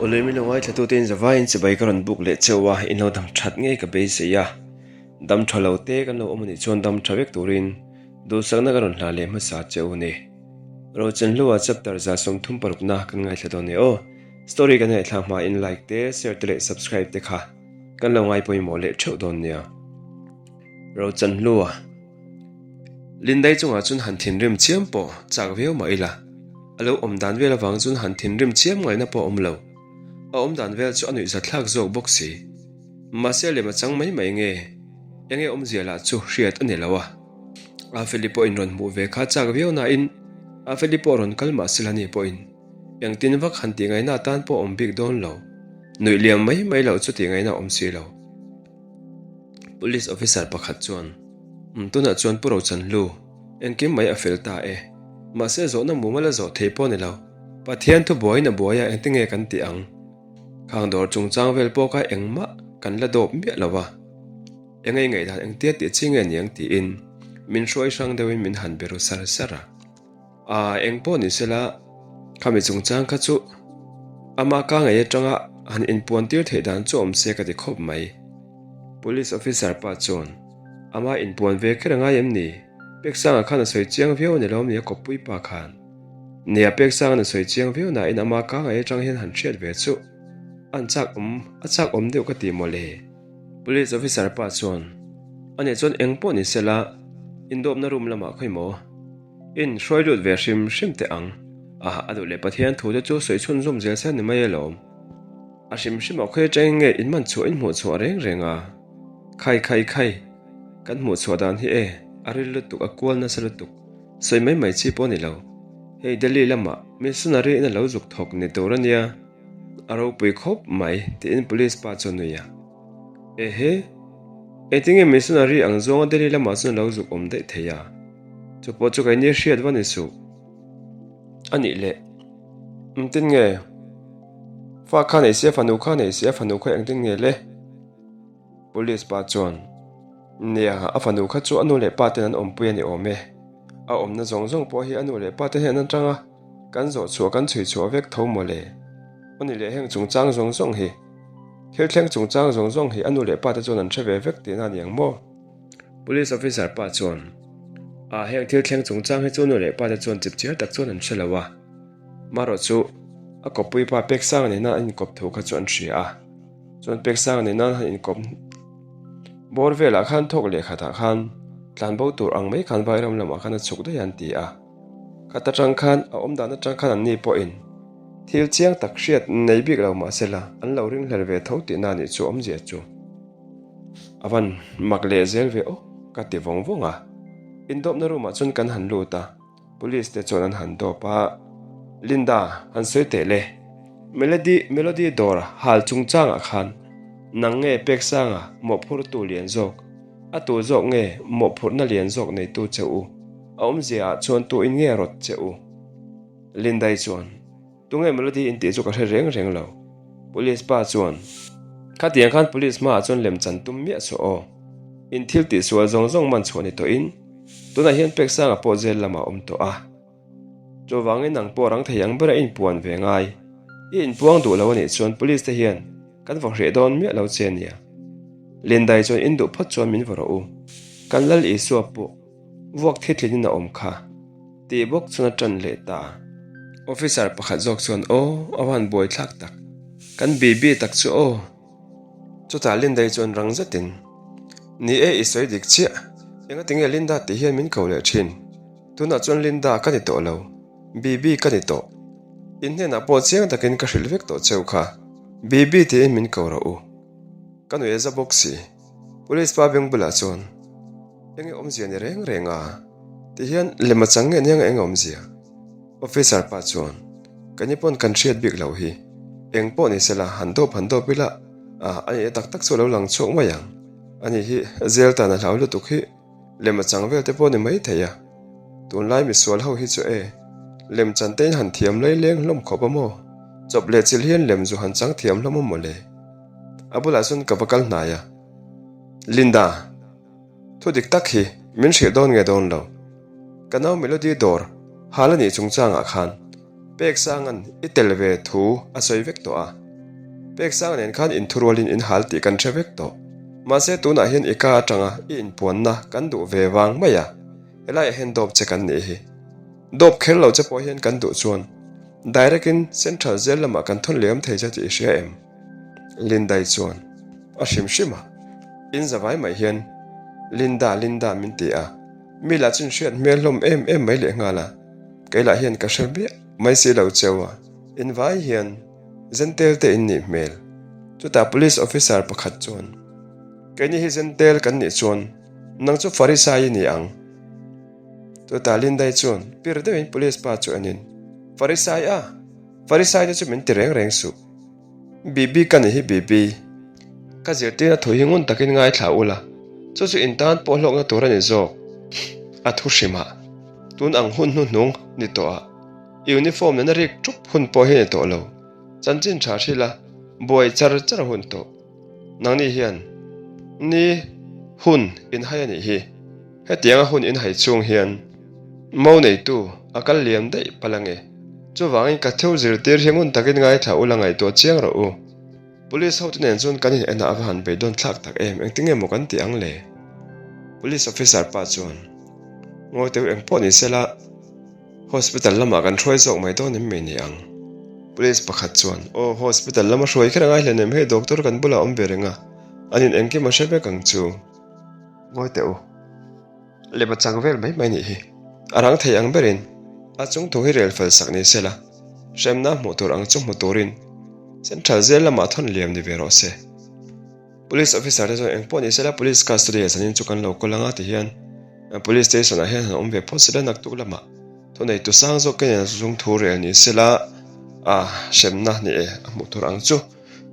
Awle min lo ngaithla te in zavaiin chibai ka rawn buk leh cheu a, in lo dam that ngei ka beisei a, dam tha lo te kan lo awm anih chuan dam tha vek turin duhsakna ka rawn hla leh hmasa cheu a ni. Rochenhlua chapter 36 na kan ngaithla dawn e aw. Story kan ngaihthlak hma in like te, share te leh subscribe te kha kan lo ngai pawimawh leh theuh dawn nia. Rochenhlua. Lindai chungah chuan han thinrim chiam pawh chak viau mah ila, a lo awm dan vel avang chuan han thinrim chiam ngaihna pawh a awm lo. A awm dan vel chu a nuihzat thlak zawk bawk si. Mahse lem a chang mai mai nge, enge awmzia lah chu hriat a ni lo a. Afeli pawhin rawn hmuh ve kha chak viau nain Afeli pawh rawn kal mah sila ni pawhin engtin vak han tih ngaihna atan pawh awm bik dawn lo. Nuih liam mai mai loh chu tih ngaihna awm si lo. Police officer pakhat chuan, Umm tunah chuan Pu Rochanhlu, engkim mai a fel ta e. Mahse zawhna mumal a zawh thei pawh ni lo. Pathian thu buaiin a buai a engtinge kan tih ang? Khang dawr chungchang vel pawh kha engmah kan la dawp miah lo a. Eng ei ngaihdan engtia tih chi nge niang tiin min hruai hrang deuhin min han be ru sar sar a. A eng pawh ni sela, khami chungchang kha chu ama ka ngei atanga han inpuan tir theih dan chu awm se ka ti khawp mai. Police officer pa chuan, Ama inpuan ve kher a ngai em ni? Peksanga khan a sawi chiang viau a ni lo mi a kawppui pa khan. Nia Peksanga'n a sawi chiang viau nain ama ka ngei atang hian han hriat ve chu an chak awm a chak awm deuh ka ti mawle. Police officer pa chuan, Ani chuan eng pawh ni sela, indawpna room lamah khawi maw? In hruai lut ve hrim hrim teh ang. A, a duh leh Pathian thu te chu sawi chhunzawm zel se ni mai alawm. A hrim hrim ah khawi atangin nge in man chhuah in hmuh chhuah reng reng a. Khai khai khai, kan hmuh chhuah dan hi e, a ril lutuk a kual nasa lutuk, sawi mai mai chi pawh a ni lo. Hei Delhi lamah missionary in a lo zuk thawk ni tur a nia, a ropui khawp mai tiin police pa chu a nui a. Ehe, engtinge missionary ang zawnga Delhi lamah chuan a lo zuk awm daih thei a? Chu pawh chu keini hriat va ni suh. A nih leh, engtin nge? Fa kha nei se, fanu kha nei se, a fanu kha engtin nge le? Police pa chuan, Nia, a fanu kha chu a nu leh pa ten an awmpui a ni awm e. A awmna zawng zawng pawh hi a nu leh pa te hian an tang a, kan zawh chhuah kan chhui chhuah vek tho maw le? Aw ni leh heng chungchang zawng zawng hi, thil thleng chungchang zawng zawng hi a nu leh pa te chuan an hre ve vek tihna a ni ang maw? Police officer pa chuan, A, heng thil thleng chungchang hi chu nu leh pa te chuan chip chiar tak chuan an hre lo a. Marawh chu a kawppui pa Peksanga nena an inkawp thu kha chu an hria a. Chuan Peksanga nena an han inkawp bawr velah khan thawk leh khatah khan tlanbo tur ang mai khan Vairam lamah khan a chhuk daih a an ti a. Khat atang khan a awm dan atang khan anni pawhin thil chiang tak hriat nei bik lo mahsela an lo ringhlel ve tho tihna nih chu awmzia chu. A van mak leh zel ve aw ka ti vawng vawng a. Indawpna room ah chuan kan han lut a, police te chuan an han dawp a. Linda, han sawi teh le. Melody, Melody dawr hal chungchangah khan nang nge Peksanga mawhphurtu lian zawk, a tu zawk nge mawhphurhna lian zawk neitu che u? A awmzia ah chuan tu in nge rawt che u? Lindai chuan. Tunge Melody in tih chu ka hre reng reng lo. Police pa chuan, Khatiang khan police hmaah chuan lem chan tum miah suh aw. In thil tih sual zawng zawng man chhuah ni tawhin tunah hian Peksanga pawh jail lamah a awm tawh a. Chuvangin nang pawh rang thei ang bera i inpuan ve ngai. I inpuang duh lo anih chuan police te hian kan va hreh dawn miah lo che nia. Lindai chuan in duh phawt chuan min va rawh u. Kan Lal Isua pawh Vuak thitlin in a awm kha. Tih bawk chuan a ṭan leh ta. Officer pakhat zawk chuan, Aw, a van buai thlak tak. Kan Bibi tak chu aw. Chutah Lindai chuan rang zetin, Ni e, i sawi dik chiah. Engatinge Linda tih hian min ko leh ṭhin. Tunah chuan Linda ka ni tawh lo. Bibi ka ni tawh. In hnenah pawh chiang takin ka hrilh vek tawh cheu kha. Bibi tiin min ko rawh u. Ka nuih a za bawk si. Police pa beng bulah chuan, Enge awmzia ni reng reng a? Ti hian lem a chang nge nia enge awmzia? Officer pa chuan, Ka ni pawn kan hriat bik loh hi. Eng pawh ni sela, han dawp han dawp ila, a a nihna tak tak chu a lo lang chhuak mai ang. Ani hi zel tan a hlau lutuk hi lem a chang vel te pawh ni mai thei a. Tunlai misual ho hi chu e, lem chan te in han thiam lai leng hlawm khawp a maw? Chawp leh chilh hian lem zu han chang thiam hlawm a maw le? A bulah chuan ka va kal hnai a. Linda. Thu dik tak hi min hrilh dawn nge dawn lo. Ka nau Melody dawr hal a nih chungchangah khan. Peksanga'n i tel ve thu a sawi vek tawh a. Peksanga nen khan inthurualin in hal tih kan hre vek tawh. Mahse tunah hian i ka atanga i inpuanna kan duh ve vang mai a, helaiah hian dawp che kan nih hi. Dawp kher lo che pawh hian kan duh chuan direct in Central Jail lamah kan thawn liam thei che tih i hria em? Lindai chuan a hrim hrim a, in zavai mai hian Linda Linda min ti a, mi lah chuan hriat hmel hlawm em em mai lehnghal a, kei lah hian ka hre miah mai si lo cheu a, in vai hian Zentel te in nih hmel. Chutah Police Officer pakhat chuan, Keini hi Zentel kan nih chuan nang chu Farisai i ni ang. Chutah Lindai chuan pir deuhin Police pa chu enin, Farisai a! Farisai te chu min ti reng reng suh. Bibi ka ni hi Bibi. Ka zirtirna thu hi ngun takin ngaithla ula, chu chu in tan pawh hlawkna tur a ni zawk. A thu hrimah, tun ang hun hnuhnung ni tawhah uniform nena rik thup hun pawh hi a ni tawh lo. Chanchin tha hrila buai char char a hun tawh. Nangni hian ni hun in hai a nih hi. Hetianga hun in hai chhung hian mo neitu a kal liam daih palh ange. Chuvangin ka thil zirtir hi ngun takin ngaithla ula ngaihtuah chiang rawh u. Police hote nen chuan kan in enah a va han beidawn thlak tak em, engtinge maw kan tih ang le? Police officer pa chuan ngawi teu eng pawh ni sela hospital lamah kan hruai zawk mai dawn em mai ni ang? Police pakhat chuan aw hospital lama hruai kher a ngai hlenem hei doctor kan bulah a awm ve reng a, an in engkim a hre vek ang chu. Ngawi teh u. Lema chang vel mai mai nih hi. A rang thei ang berin a chung thu hi rel fel sak ni sela, hremna hmuh tur ang chu hmu turin Central Jail lamah thawn liam ni ve rawh se. Police officer te chuan engpawh ni sela Police custody ah zanin chu kan lo kawl anga ti hian Police station ah hian han awm ve phawt sela naktuk lamah thuneitu sang zawk ke nen chung thu rel ni sela a hremna ni e a hmuh tur ang chu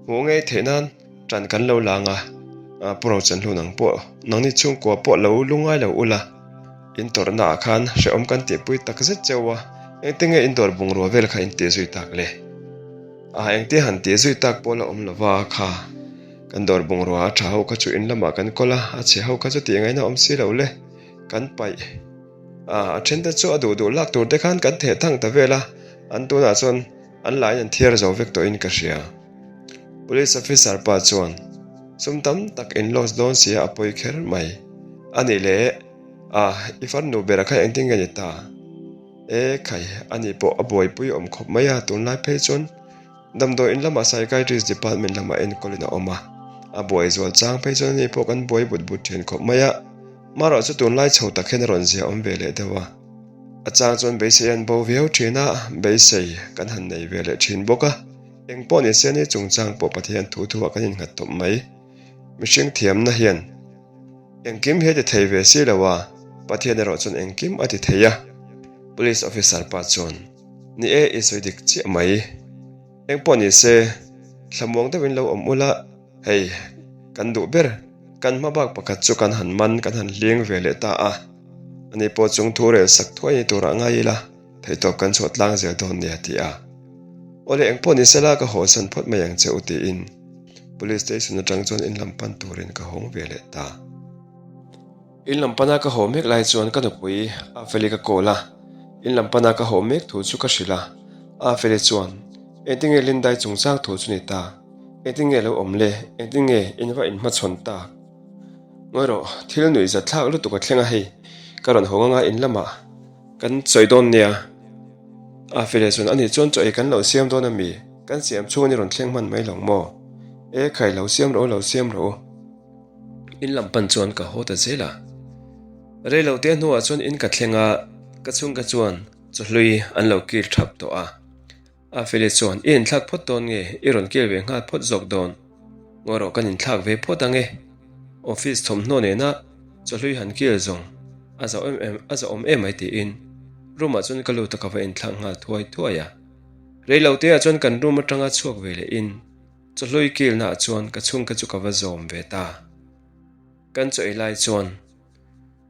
hmuh ngei theih nan Ṭan kan lo lang a, Pu Rochanhlun ang pawh nangni chhungkua pawh lo lungngai lo ula, in tawrhna ah khan hrehawm kan tihpui tak zet cheu a, engtin nge in dawr bungrua vel kha in tih zui tak le? A, engtin han tih zui tak pawh la awm lova kha, kan dawr bungrua a ṭha ho kha chu in lamah kan kawl a, a chhe ho kha chu tih ngaihna awm si lo le, kan paih. A, a ṭhen te chu a duh duh lak tur te khan kan theh thang ta vel a, an tunah chuan an laiin an thiar zo vek tawhin ka hria. Police officer pa chuan sum tam tak in loss dawn sia a pawi kher mai. A nih leh a, i farnu bera kha engtin nge ni ta? E khai, a nih pawh a buaipui awm khawp mai a, tunlai phei chuan damdawi in lamah psychiatrist department lamah enkawlin a awm a, a buai zual chang phei chuan ani pawh kan buai but but thin khawp mai a, marawh chu tunlai chho tak hian a rawn zia awm ve leh deuh a. A chang chuan beisei an bo viau thin a, beisei kan han nei ve leh thin bawk a. Eng pawh ni se ni chungchang pawh Pathian thu thuah kan innghat tawp mai. Mihring thiamna hian engkim hi a ti thei ve si lo a, Pathian erawh chuan engkim a ti thei a. Police officer pa chuan, Ni e, i sawi dik chiah mai. Eng pawh ni se, thlamuang deuhin lo awm ula, hei, kan duh ber, kan hma bak pakhat chu kan han man, kan han hling ve leh ta a. Ani pawh chung thu rel sak thuai ni turah ngai ila. Theihtawp kan chhuah tlang zel dawn nia ti a. Awle engpawh ni sela ka hawsan phawt mai ang che u tiin Police Station atang chuan in lam pan turin ka hawng ve leh ta. In lam pana ka haw mek lai chuan ka nupui Afeli ka call a, in lam pana ka haw mek thu chu ka hrilh a. Afeli chuan, Engtinge Lindai chungchang thu chu ni ta? Engtinge lo awm le? Engtinge in va inhmachhawn tak? Ngawi rawh, thil nuihzat thlak lutuk a thleng a hei, ka rawn hawng anga in lamah kan sawi dawn nia. A fele chuan ani chuan chaw ei kan lo siam dawn a mi, kan siam chhung ani rawn thleng hman mai lo maw? E khai lo siam rawh u lo siam rawh u. In lam pan chuan ka haw ta zel a. Rei lo te hnuah chuan in ka thleng a, ka chhungka chuan chawhlui an lo kil thap tawh a. A Feli chuan, I inthlak phawt dawn nge? I rawn kil ve nghal phawt zawk dawn. Ngaw rawh kan inthlak ve phawt ang e. Office thawmhnaw nena chawhlui han kil zawng a zauh em em a zauhawm em mai tiin room ah chuan ka lut a ka va inthlak nghal thuai thuai a. Reilote ah chuan kan room atanga chhuak ve leh in chawhlui kilna ah chuan ka chhungte chu ka va zawm ve ta. Kan chaw ei lai chuan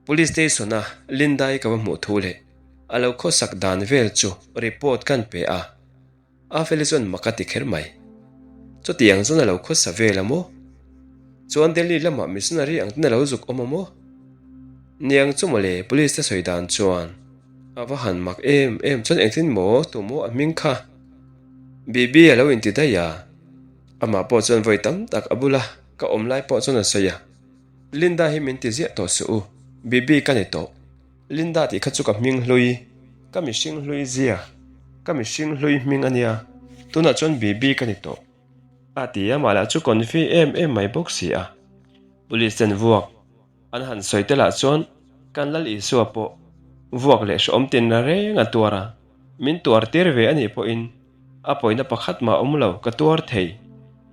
Police station a Lindai ka va hmuh thu leh a lo khawsak dan vel chu report kan pe a, Afeli chuan mak a ti kher mai. Chutiang chuan a lo khawsa vel a maw? Chuan Delhi lamah missionary ang ten a lo zuk awm a maw? Niang chu mawle police te sawi dan chuan. A va han mak em em chuan engtin maw tu maw a hming kha Bibi a lo inti daih a. Amah pawh chuan vawi tam tak a bula ka awm lai pawh chuan a sawi a. Linda hi min ti ziah tawh suh u, Bibi ka ni tawh. Linda tih kha chu ka hming hlui, ka mihring hlui zia, ka mihring hlui hming a nia, tunah chuan Bibi ka ni tawh. A ti a, mah lah chu confi em em mai bawk si a. Police ten vuak an han sawi te lah chuan kan Lal Isua pawh vuak leh hrehawm tin reng a tuar a, min tuar tir ve a nih pawhin a pawina pakhat mah awm lo, ka tuar thei.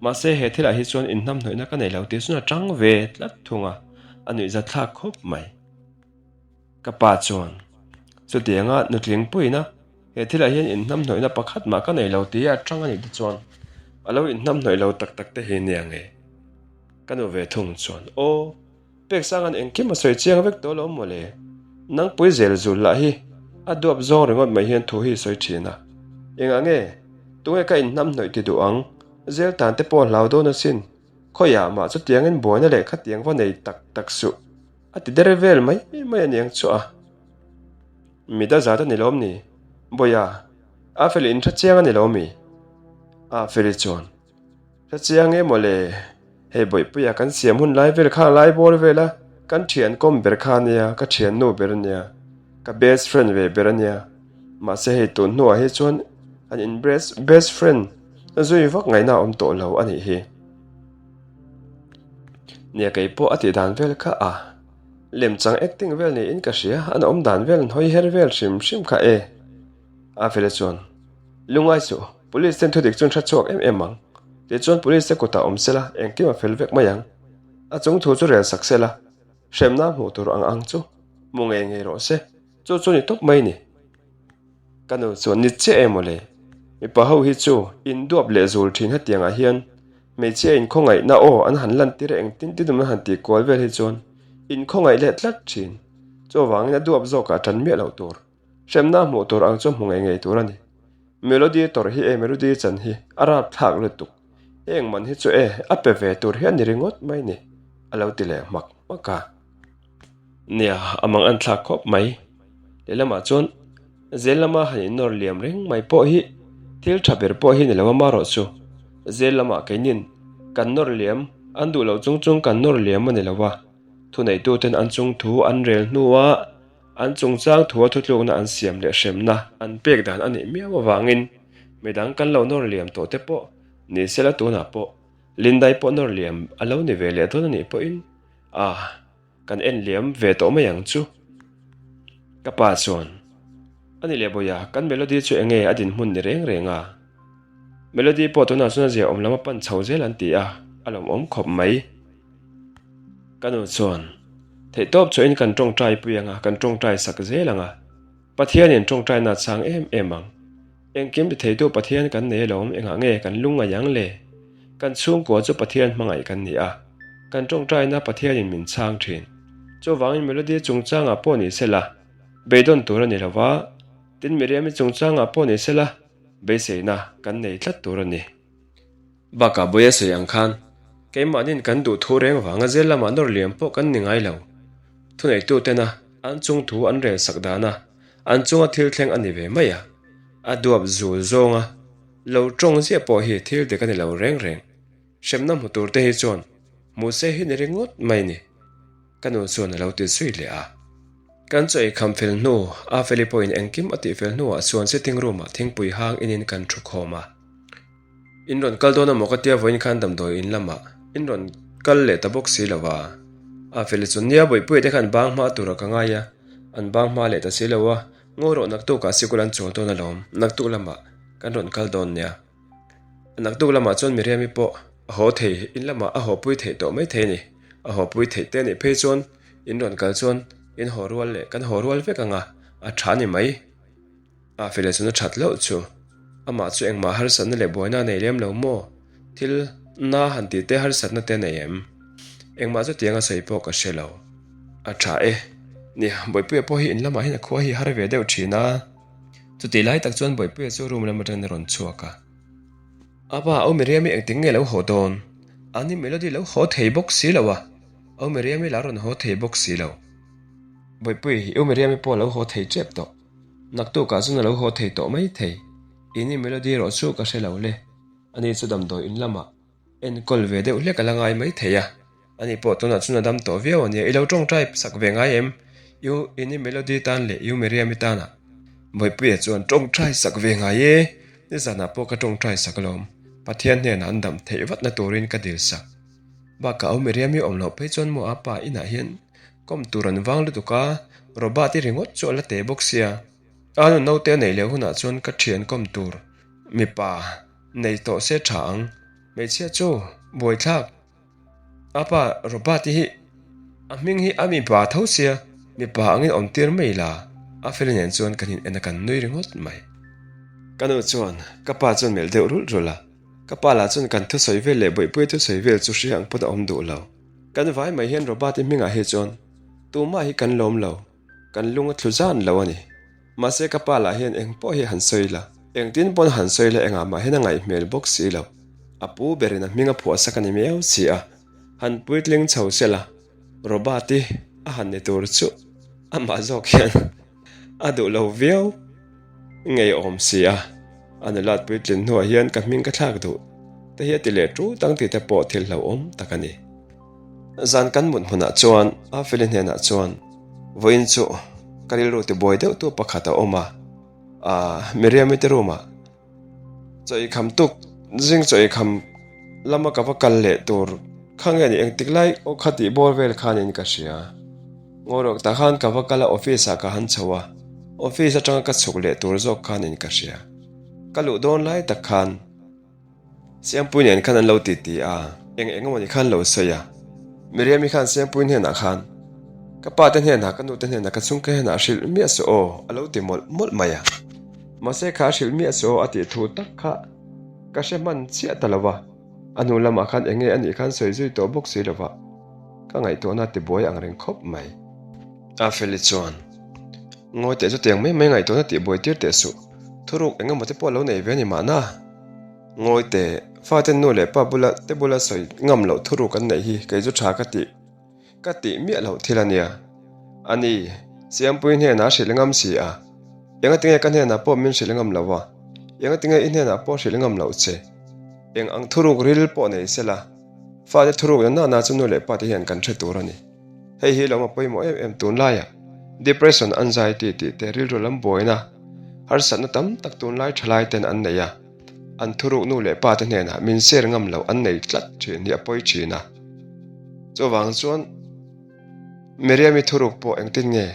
Mahse he thilah hi chuan inhnamhnawihna ka nei lo tih chuan a tang ve tlat thung a, a nuihzatthlak khawp mai. Ka pa chuan, Chutianga nutling puiina he thilah hian inhnamhnawihna pakhat mah ka nei lo tih a tang a nih te chuan a lo inhnamhnawih lo tak tak te hi nia nge? Ka nu ve thung chuan, Aw, Peksanga'n engkim a sawi chiang vek tawh lo mawle, nangpui zel zul lah hi a duap zawng ringawt mai hian thu hi sawi thin a. Engah nge? Tunge ka inhnamhnawih ti duh ang? Zel tan te pawh hlau dawn asin, khawiah mah chutiangin buaina leh khatiang va nei tak tak suh. A ti der vel mai mai a niang chu a. Mit a zat a ni lawm ni? Bawiha, a fel in hre chiang a ni lo mi? A feli chuan, Hre chiang e mawle, hei Bawihpuia kan siam hun lai vel kha lai bawr vel a, kan thian kawm ber kha a nia, ka thiannu ber a nia, ka best friend ve ber a nia. Mahse hei tun hnuah hi chuan an in best friend zui vak ngaihna a awm tawh lo a nih hi. Nia kei pawh a tih dan vel kha a lemchang acting vel niin ka hria, an awm dan vel an hawi her vel hrim hrim kha e. A fela chuan, Lungai suh, police ten thudik chuan hre chhuak em em ang. Tichuan police te kutah awm sela engkim a fel vek mai ang. A chung thu chu rel sak sela, hremna hmuh tur ang ang chu hmu ngei ngei rawh se, chu chu ni tawp mai ni. Ka nu chuan ni chiah em mawle, mipa ho hi chu in duap leh zul thin hetiang ah hian hmeichhia in khawngaihna aw an han lan tir a engtin tin awm an han tih kual vel hi chuan in khawngaih leh tlat thin. Chuvangin a duap zawkah tan miah loh tur, hremna hmuh tur ang chu hmu ngei ngei tur a ni. Melody tawrh hi e Melody chan hi a rap thlak lutuk, heng man hi chu e a pe ve tur hi a ni ringawt mai ni a lo ti leh hmak hmak a. Nia, a mang an thlak khawp mai. Lehlamah chuan zel lama han innawr liam reng mai pawh hi thil tha ber pawh hi ni lo amarawh chu zel lamah keinin kan nawr liam an duh loh chung chung kan nawr liam a ni lo a, thuneituten an chung thu an rel hnua an chungchang thua thutlukna an siam leh hremna an pek dan a nih miau avangin midang kan lo nawr liam tawh te pawh ni sela tunah pawh Lindai pawh nawr liam a lo ni ve leh dawn a nih pawhin Ah, kan en liam ve tawh mai ang chu. Ka pa chuan, A ni leh Bawiha, kan Melody chu enge a dinhmun ni reng reng a? Melody pawh tunah chuan a zia awm lam a pan chho zel an ti a, a lawmawm khawp mai. Ka nu chuan, Theihtawp chhuahin kan tawngtai pui ang a, kan tawngtai sak zel ang a. Pathianin tawngtaina a chhang em em ang. Engkim ti theitu Pathian kan nei alawm, engah nge kan lungngaih ang le? Kan chhungkua chu Pathian hmangaih kan ni a, kan tawngtaina Pathianin min chhang thin. Chuvangin Melody chungchangah pawh ni sela, beidawn tur a ni lo va, tin Miriami chungchangah pawh ni sela, beiseina kan nei tlat tur a ni. Bakah Bawiha sawi ang khan, keimahnin kan duh thu reng vanga zel lamah nawr liam pawh kan ni ngai lo. Thuneitutena an chung thu an rel sak dana an chunga thil thleng a ni ve mai a, a duap zul zawnga lo tawng ziah pawh hi thil dik a ni lo reng reng. Hremna hmu tur te hi chuan hmuh se hi ni ringawt mai ni, ka nu chuan a lo ti zui leh a. Kan chaw ei kham fel hnu, Afeli pawhin engkim a tih fel hnuah chuan sitting room ah thingpui hang inin kan thu khawm a. In rawn kal dawn amaw ka tia vawiin khan damdawi in lamah in rawn kal leh ta bawk si lo a. A feli chu nia Bawihpuia te khan bang hma tura ka ngai a, an bang hma leh ta si lo a, ngawi rawh naktukah sikul an chawl dawn alawm, naktuk lamah kan rawn kal dawn nia. Naktuk lamah chuan Miriami pawh a haw thei, in lamah a hawpui theih tawh mai thei a ni. A hawpui theih te nih phei chuan in rawn kal chuan in haw rual leh kan haw rual vek ang a, a tha ni mai. A fela chuan a that loh chu. Amah chu engmah harsatna leh buaina a nei lem lo maw? Thil na han tih te harsatna te a nei em? Engmah chu tiang a sawi pawh ka hre lo. A tha e. Nia, Bawihpuia pawh hi in lamah hian a khua hi har ve deuh thin a. Chutih lai tak chuan Bawihpuia chu room lam atangin a rawn chhuak a. Apa, Au Miriami engtin nge lo haw dawn? Ani Melody lo haw thei bawk si lo a. Au Miriami la rawn haw thei bawk si lo. Bawihpui, U Miriami pawh lo haw thei tep tawh. Naktukah chuan a lo haw thei tawh mai thei. Ini Melody erawh chu ka hre lo le. Ani chu damdawi in lamah enkawl ve deuh hlek a la ngai mai thei a. Ani pawh tunah chuan a dam tawh viau a nia. I lo tawngtai sak ve ngai em? U Ini Melody tan leh U Miriam-i tanah Bawipuia chuan tawngtai sak ve ngai e. Nizanah pawh ka tawngtai sak alawm. Pathian hnenah an dam theih vatna turin ka dil sak. Bakah U Miriam-i awm loh phei chuan maw a pa inah hian kawm tur an vang lutuk a, Robert-i ringawt chu a la te bawk sia. A nu naute a neih leh hunah chuan ka thian kawm tur mipa nei tawh se tha ang. Hmeichhia chu buaithlak. A pa Robert-i hi a hming hi a mipa tho sia, mipa angin awm tir mai la. A feli nen chuan kan in en a kan nui ringawt mai. Ka nu chuan ka pa chuan melh deuh rulh rulh a, ka pa lah chuan kan thusawi vel leh bawihpuia thusawi vel chu hria ang pawn a awm duh lo. Kan vai mai hian Robert-i hmingah hi chuan tumah hi kan lawm lo. Kan lung a thlu zan lo a ni. Mahse ka pa lah hian eng pawh hi han sawi la, engtin pawn han sawi la engah mah hian a ngaih hmel bawk si lo. A pu berin a hming a phuah sak a ni miau si a, han puitling chho se la, Robert-i a han ni tur chu amah zawk hian a duh lo viau ngeiawm si a. A nulat puitlin hnuah hian ka hming ka thlak duh te hi a ti leh tut ang tih te pawh thil hlauhawm tak a ni. Zan kan mut hmunah chuan Afeli hnenah chuan vawiin chu ka rilru tibuai deuhtu pakhat a awm a, aah Miriam-i te room-ah chaw ei kham tuk zing chaw ei kham lama ka va kal leh tur kha nge ni engtik lai aw kha tih bawr vel khanin ka hria. Ngawruak tah khan ka va kal a office-ah ka han chho a, office atanga ka chhuk leh tur zawk khanin ka hria. Ka luh dawn lai tak khan. Siampui nen khan an lo ti ti a, eng eng emaw ni khan lo sawi a. Miriam-i khan Siampui hnenah khan, Ka pa te hnenah, ka nu te hnenah, ka chhungte hnenah hrilh miah suh aw, a lo ti mawlh mawlh mai a. Mahse kha hrilh miah suh aw a tih thu tak kha ka hre hman chiah ta lo va, a hnu lamah khan eng nge a nih khan sawi zui tawh bawk si lo va, ka ngaihtuahna tibuai ang reng khawp mai. A Feli chuan, Ngawi teh chutiang mai mai ngaihtuahna tihbuai tir teh suh, thuruk eng emaw te pawh lo nei ve a ni mahna. Ngawi teh, faten nu leh pa bula te bula sawi ngam loh thuruk an neih hi kei chu tha ka tih ka tih miah loh thil a nia. A ni, Siampui hnenah a hrilh ngam si a, engatinge ka hnenah pawh min hrilh ngam lo a, engatinge i hnenah pawh hrilh ngam loh che. Eng ang thuruk ril pawh nei sela, fate thuruk na nana chu nu leh pa te hian kan hre tur a ni. Hei hi lawm a pawimawh em em tunlaiah depression, anxiety tih te rilru lam buaina harsatna tam tak tunlai thalai ten an nei a, an thuruk nu leh pa te hnenah min share ngam loh an nei tlat thin hi a pawi thin a. Chuvang chuan Miriam-i thuruk pawh engtin nge?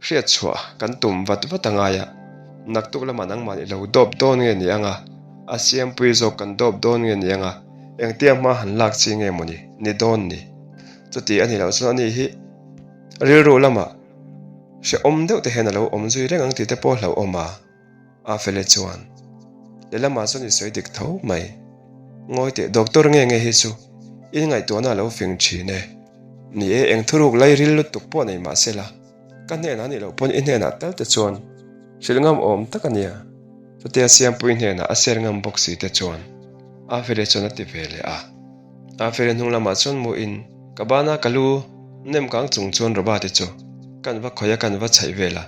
Hriat chhuah kan tum vat vat a ngai a, naktuk lamah nangmah i lo dawp dawn nge ni ang a, a siampui zawk kan dawp dawn nge ni ang a, engtia hma han lak chi nge mawni ni dawn ni? Chuti a ni loh chuan ani hi rilru lamah hrehawm deuh te hian a lo awm zui reng ang tih te pawh hlauhawm a. A fele chuan lehlamah chuan i sawi dik tho mai. Ngawi teh doctor nge nge hi chu in ngaihtuahna a lo fing thin e. Ni e, eng thuruk lai ril lutuk pawh nei mah sela, ka hnenah nih loh pawn i hnenah tal te chuan hrilh ngam awm tak a nia. Chutia Siampui hnenah a ser ngam bawk si te chuan a fele chuan a ti ve leh a. A fele hnung lamah chuan mu in ka bana ka lu nem kang chung chuan Robert-i chu kan va khawih a kan va chhaih vel a,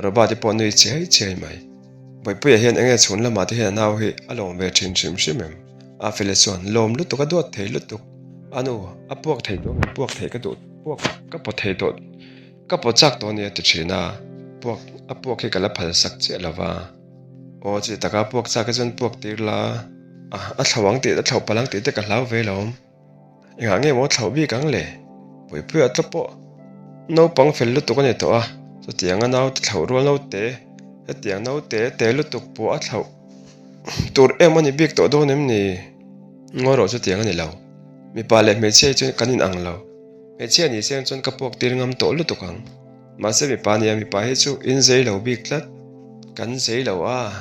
Robert-i pawh nui chiai chiai mai. Bawipuia hian enge chhun lamah te hian a nau hi a lawm ve thin hrim hrim em? A fele chuan lawm lutuk a duat thei lutuk a nu a puak thei tawh nge puak thei ka duh puak ka paw thei tawh ka paw chak tawh a nia ti thin a, puak a puak hi ka la phal sak chiah lo va. Aw chi taka puak chak hi chuan puak tir la a a thlo ang tih a thlo palh ang tih te ka hlau ve lo. Engah nge maw thlauh bik ang le? Puipuia tla pawh naupang fel lutuk a ni tawh a, chutianga naute thlauh rual naute hetiang naute te lutuk pawh a thlauh tur em a ni bik tawh dawn em ni? Ngawi rawh chutiang a ni lo. Mipa leh hmeichhia hi chuan kan inang lo. Hmeichhia ni seng chuan ka puak tir ngam tawh lutuk ang. Mahse mipa nia mipa hi chu in zei lo bik tlat. Kan zei lo a.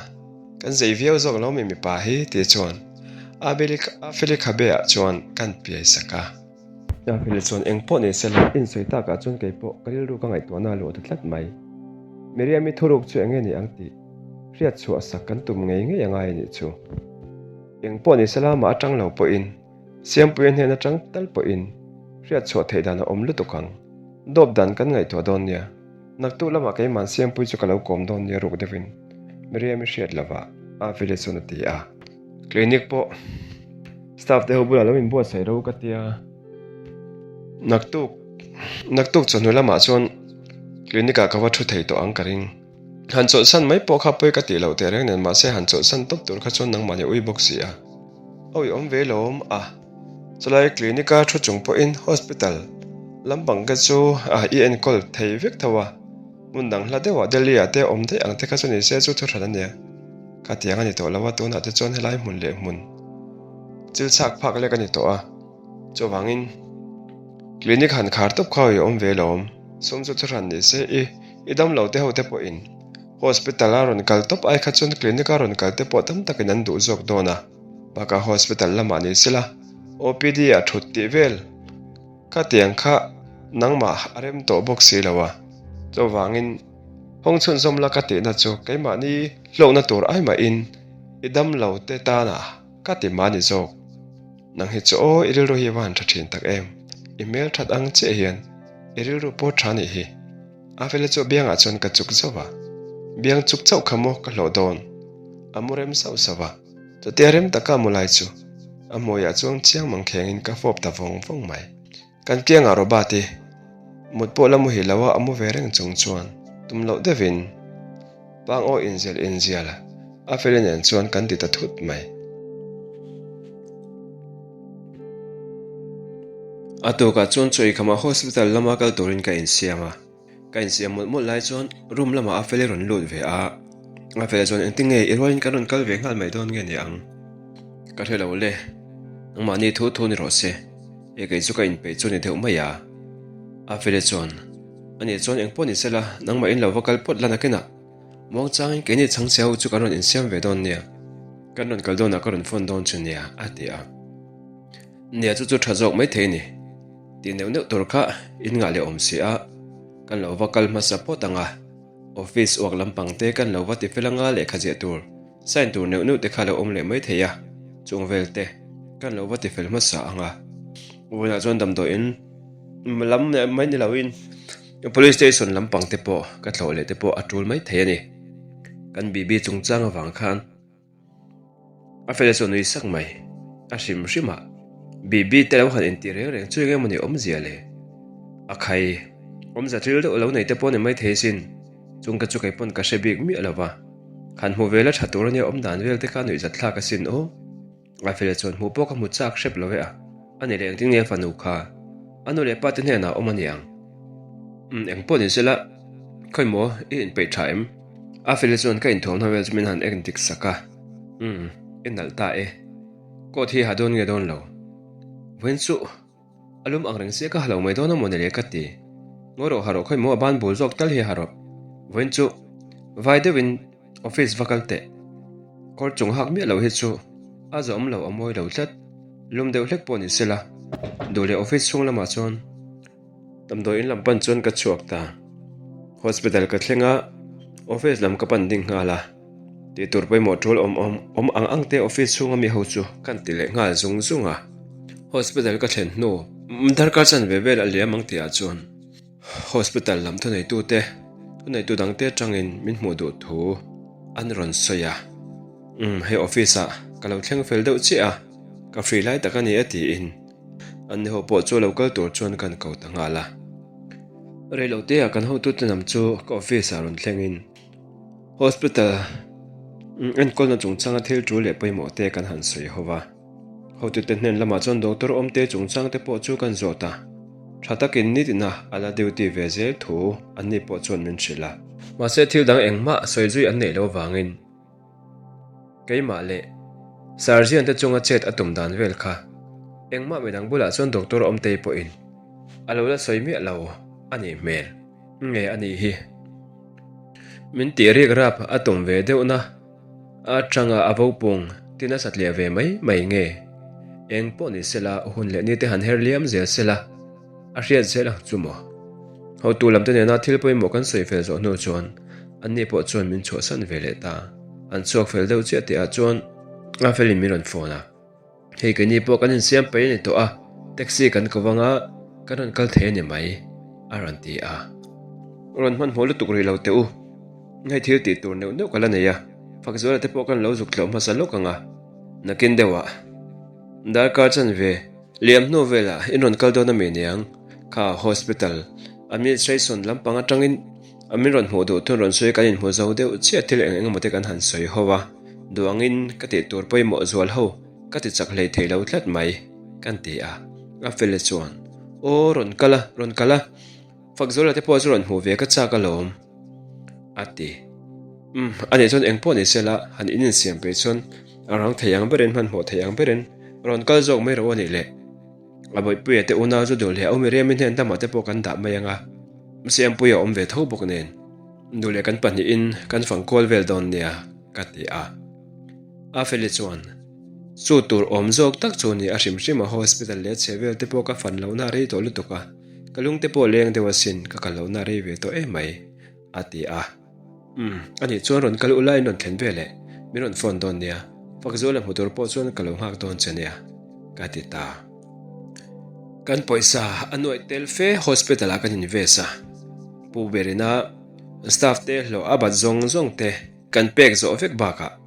Kan zei viau zawk lo mi mipa hi tih chuan Afeli khabe ah chuan kan piai sak a. Afeli chuan eng pawh ni sela insawi tak ah chuan kei pawh ka rilru ka ngaihtuahna a luah ta tlat mai. Miriam-i thuruk chu eng nge ni ang tih hriat chhuah sak kan tum ngei ngei a ngai a nih chu. Eng pawh ni sela mah atang lo pawhin Siampuia hnen atang tal pawhin hriat chhuah theih dan a awm lutuk ang. Dawp dan kan ngaihtuah dawn nia. Naktuk lamah keimah'n Siampui chu ka lo kawm dawn nia ruk deuhin Miriam-i hriat lovah Avile chuan a ti a. Clinic pawh staff te ho bulah lo inbuatsaih ro ka tia. Naktuk naktuk chawhnu lamah chuan clinic ah ka va thu thei tawh ang ka ring. Han chawlhsan mai pawh kha pawi ka tih loh teh reng nen mahse han chawlhsan tawp tur kha chuan nangmahni ui bawk si a. Awi awm ve lawm a. Chulai clinic a thu chung pawhin hospital lampang te chu i enkawl thei vek tho a. Hmun dang hla deuhah Delhi ah te awm daih ang te kha chu ni se chu thu hran a nia. Khatiang a ni tawh lo a tunah te chuan helai hmun leh hmun chil chhak phak lek a ni tawh a. Chuvangin clinic han khar tawp kha i awm ve lawm. Sum chu thu hran ni se i i dam lo te ho te pawhin hospital a rawn kal tawp ai kha chuan clinic a rawn kal te pawh tam takin an duh zawk dawn a. Bakah hospital lamah ni sela OPD ah thut tih vel khatiang kha nangmah a rem tawh bawk si lo a. Chuvangin hawng chhunzawm la ka tihna chu keimahni hlawkna tur ai mahin i dam lo te tanah ka ti mah ni zawk. Nang hi chu aw i rilru hi a va han tha thin tak em. I hmel that ang chiah hian i rilru pawh tha nih hi. A fela chu biangah chuan ka chuk zauh a. Biang chuk chauh kha maw ka hlawh dawn. A mu rem sauh sauh a. Chutia rem taka a mu lai chu a hmuiah chuan chiang mang khengin ka fawp ta vawng vawng mai. Kan kiangah Robert i mut pawh la muhil lo a, a mu ve reng chung chuan tum loh deuhin pang aw inzial inzial a feli nen chuan kan ti ta thut mai. A tukah chuan chaw ikhama hospital lama kal turin ka insiam a. Ka insiam mawlh mawlh lai chuan room lamah a Feli rawn lut ve a, a Feli chuan engtin nge i rualin kan rawn kal ve nghal mai dawn nge ni ang? Ka hre lo le, nangmahni thu thu ni rawh se, e kei chu ka inpeih chu ni deuh mai a. A Feli chuan, Ani chuan engpawh ni sela, nangmah in lo va kal phawt la nakinah, muangchangin keini chhangchhe ho chu kan rawn insiam ve dawn nia, kan rawn kal dawnah ka rawn phone dawn chu nia, a ti a. Nia chu chu tha zawk mai thei ni. Tih neuh neuh tur kha in ngah leh awm si a, kan lo va kal hmasa phawt ang a, office uak lampang te kan lo va ti fel anga lehkha ziah tur, sign tur neuh neuh te kha lo awm leh mai thei a, chung vel te kan lo va ti fel hmasa ang a. Vawiinah chuan damdawiin lam mai ni loin police station lampang te pawh ka thlawh leh te pawh a tul mai thei a ni. Kan BB chungchang avang khan. A fela chu a nui sak mai. A hrim hrim a, Bibi te lo han intih reng reng chu eng emawni awmzia le? A khai, awmzia ṭil deuh lo nei te pawh ni mai thei sin. Chung te chu kei pawn ka hre bik miah lo va. Han hmu ve la ṭha tur ania awm dan vel te kha a nuihzat thlak asin aw. A fela chuan hmuh pawh ka hmu chak hrep lo e a. A ni leh engtin nge fanu kha a nu leh pa te hnenah awm a ni ang? Umm eng pawh ni sela, khawi maw i inpeih ṭha em? A feli chuan ka inthuamna vel chu min han ek dik sak a, Umm, i nalh ta e. Coat hi ha dawn nge dawn lo? Vawiin chu a lum ang reng sia ka ha lo mai dawn a maw ni le ka ti. Ngawi rawh ha rawh khawi maw a ban bul zawk tal hi ha rawh. Vawiin chu vai deuhin office va kal teh. Kawr chung hak miah lo hi chu a zawm lo a mawi lo tlat. Lum deuh hlek pawh ni sela duh leh office chhung lamah chuan Damdawi in lam pan chuan ka chhuak ta. Hospital ka thleng a, office lam ka pan ding nghal a. Tih tur pawimawh tul awm awm awm ang ang te office chhunga mi ho chu kan ti leh nghal zung zung a. Hospital ka thlen hnu darkar chanve vel a liam ang tihah chuan hospital lam thuneitute thuneitu dangte atangin min hmuh duh thu an rawn sawi a. Umm hei office ah ka lo thleng fel deuh chiah a, ka free lai tak a ni e tiin. An ni ho pawh chu lo kal tur chuan kan ko ta nghal a. Reilote ah kan hotute lam chu ka office ah rawn thleng in hospital enkawlna chungchanga thil tul leh pawimawh te kan han sawi ho va. Hotute hnen lamah chuan doctor awmte chungchang te pawh chu kan zawt a. Tha takin nitin a a la duty ve zel thu an ni pawh chuan min hrilh a. Mahse thil dang engmah sawi zui an neih loh vangin Keimah leh Sarjian te chunga chet a tum dan vel kha engmah midang bulah chuan Doctor Awmtei pawhin a lo la sawi miah lo a nih hmel nge a nih hi. Min tih rik rap a tum ve deuhna atanga a vopung ti nasa tliah ve mai mai nge. Eng pawh ni sela hun leh ni te han her liam zel sela. A hriat zel ang chu maw? Hotu lamte nena thil pawimawh kan sawi fel zawh hnu chuan anni pawh chuan min chhuahsan ve leh ta. An chhuak fel deuh chiah tihah chuan a felin min rawn phone a. Hei keini pawh kan insiam paih a ni tawh a, taxi kan ko vang a, kan rawn kal thei a ni mai, a rawn ti a. Rawn hmanhmawh lutuk rih lo teh u. Hei thil tih tur neuh neuh ka la nei a, Fakzuala te pawh kan lo zuk tlawh hmasa lawk ang a. Nakin deuhah darkar chanve liam hnu velah in rawn kal dawn a mi niang? Kha hospital administration lampang atangin a min rawn hmuh duh thun rawn sawi kan inhmu zo deuh chiah thil eng engemaw te kan han sawi ho a, duh angin ka tih tur pawimawh zual ho ka ti chak hlei thei lo tlat mai kan ti a. A fele chuan, Aw rawn kal a, rawn kal a, Fakzuala te pawh chu rawn hmuh ve ka chak alawm a ti. Umm, ani chuan eng pawh ni sela han in insiam peih chuan a rang thei ang berin hmanhmawh thei ang berin rawn kal zawk mai rawh a nih le. A bawihpuia te unau chu duh leh a Miriami hnen lamah te pawh kan dah mai ang a, Siampuia awm ve tho bawk nen duh leh kan pahnihin kan fang kual vel dawn nia ka ti a. Afeli chuan, Chu tur awm zawk tak chu ni a hrim hrim a hospital leh chhe vel te pawh ka fan lohna a rei tawh lutuk a, Ka lungte pawh leng deuh asin, ka kal lohna rei ve tawh em mai, a ti a. Umm, anih chuan rawn kal ula in rawn thlen ve leh, min rawn phone dawn nia, Fakzuala hmu tur pawh chuan ka lo nghak dawn che nia, ka ti ta. Kan pawisa a nuaih tel fe hospital ah kan invest a, Pu Berina staff te hlawh a bat zawng zawng te kan pek zawh vek bakah,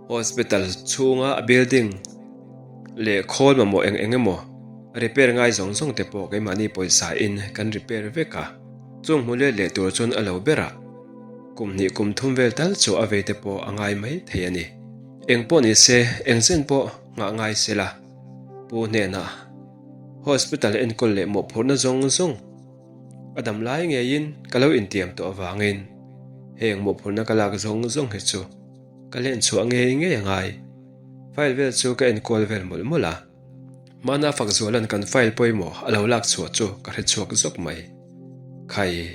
Hospital chhunga a building leh khawl mamawh eng eng emaw repair ngai zawng zawng te pawh keimahni pawisa in kan repair vek a, chung hmu let leh tur chuan a lo ber a, kum hnih kum thum vel tal chu a vei te pawh a ngai mai thei a ni. Eng pawh ni se, eng chen pawh nghah ngai se la, Pu hnenah hospital enkawl leh mawhphurhna zawng zawng a dam lai ngeiin ka lo intiam tawh avangin heng mawhphurhna ka lak zawng zawng hi chu Ka len chhuah ngei ngei a ngai. File vel chu ka enkual vel mawlh mawlh a. Hmana Fakzuala'n kan file pawimawh a lo lak chhuah chu ka hre chhuak zawk mai. Khai,